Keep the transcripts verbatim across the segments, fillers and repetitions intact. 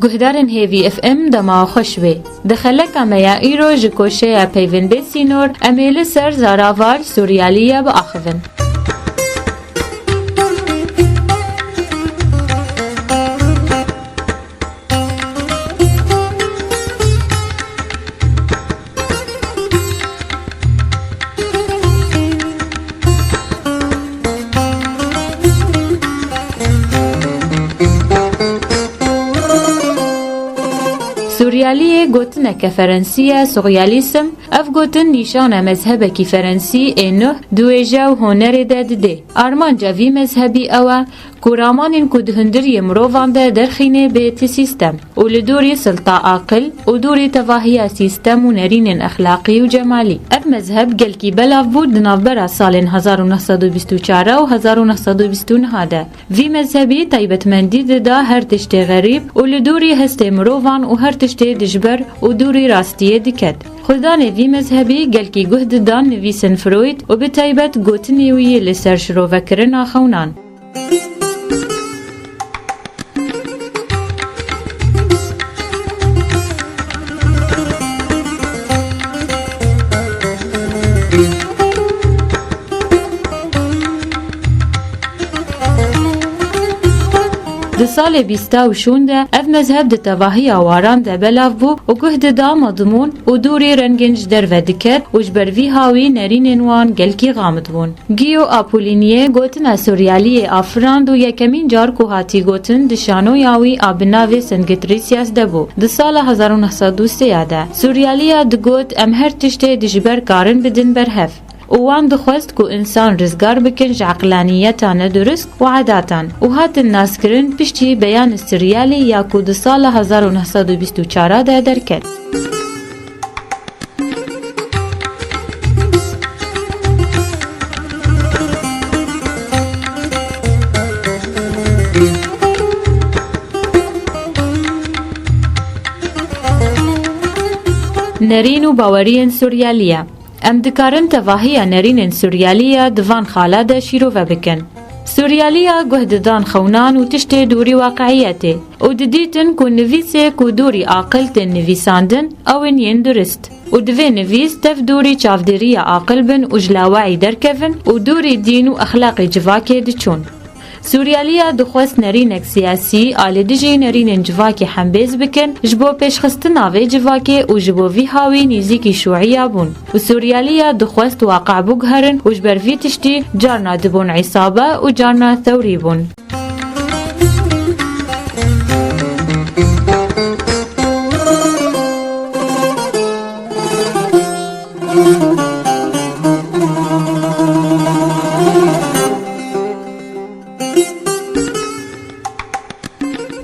Guhdarên hêvî F M dema xweş bê. Di xeleka me ya îro ji koşeya peyvên bê sînor, em ê li ser zaravar Suryalî ye biaxivin. Suryaliyê gotineke ferensî ye, surrealism. Ev gotin nîşana mezhebekî ferensî ê nuh di wêje û hunerê de didê. Armanca vî mezhebî ew e ku ramanên ku di hundiriyê mirovan de derxînê bêti sîstem û li dûrî silta aqil û dûrî tevahiya sîstem û nerînên exlaqî û cemalî. Ev mezheb gelkî belav bû di navbera salên hezar û neh sed û bîst û çar û hezar û neh sed û bîst û neh de. Vî mezhebî taybetmendî dida her tiştê xerîb û li dûrî hestê mirovan û her tiştê dijber û dûrî rastiyê diket. Xwedanê vî mezhebî gelkî guh didan nivîsên Freud û bi taybet gotinê wî li ser şirovekirina xewnan. Di salê bîsta û şûn de ev mezheb di tevahiya waran de belav bû û guh dida madimûn û dûrî rengên ji derve diket û ji ber vî hawî nerînên wan gelkî xamid bûn. Guillaume Apollinaire gotina Suryaliyê afirand û yekemîn car ku hatî gotin di şanoya wî a bi navê Saint Getricias de bû. Di sala hezar û neh sed û sê ya de Suryaliya digot, em her tiştê dijber karin bidin ber hev. Û wan dixwest ku însan rizgar bikin ji eqlaniyeta nedurist û edatan û hatin naskirin piştî Beyan Suryalî ya ku di sala hezar û neh sed û bîst û çar de derket. Nerîn û baweriyên Suryaliya. Em dikarin tevahiya nerînên Suryaliya di van xala de şîrove bikin. Suryaliya guh didan xewnan û tiştê dûrî waqiyetê û didîtin ku nivîsê ku dûrî aqil tên nivîsandin, ew in yên durist. Û divê nivîs tev dûrî çavdêriya aqil bin û ji lawayî derkevin û dûrî dîn û exlaqê civakê diçûn. Suryaliya dixwest nerînek siyasî a li dijî nerînên civakê hembêz bikin, ji bo pêşxistina vê civakê û ji bo vî hawî nîzîkî şûiya bûn. Û Suryaliya dixwest waqe biguherin û ji ber vî tiştî carna dibûn îsabe û carna thewrî bûn.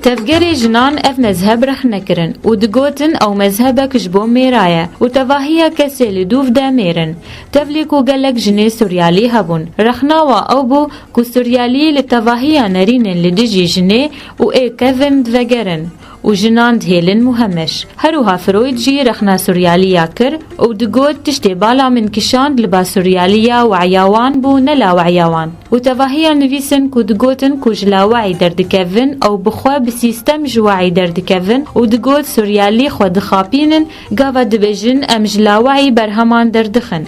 Tevgerê jinan ev mezheb rexne kirin û digotin ew mezhebek ji bo mêra ye û tevahiya kesê li dûv de mêr in. Tevlî ku gelek jinê Suryalî hebûn. Rexna wa ew bû ku Suryalî li tevahiya nerînên li dijî jinê û ê kevin divegerin û jinan dihêlin muhemeş. Her wiha Freud jî rexna Suryaliya kir û digot, tiştê bala min kişand li ba Suryaliya we'ya wan bû, ne lawe'ya wan. Û tevahiya nivîsin ku digotin ku ji lawayî derdikevin, ew bi xwe bi sîstem ji wayî derdikevin û digot Suryalî xwe dixapînin, gava dibêjin em ji lawayî berheman derdixin.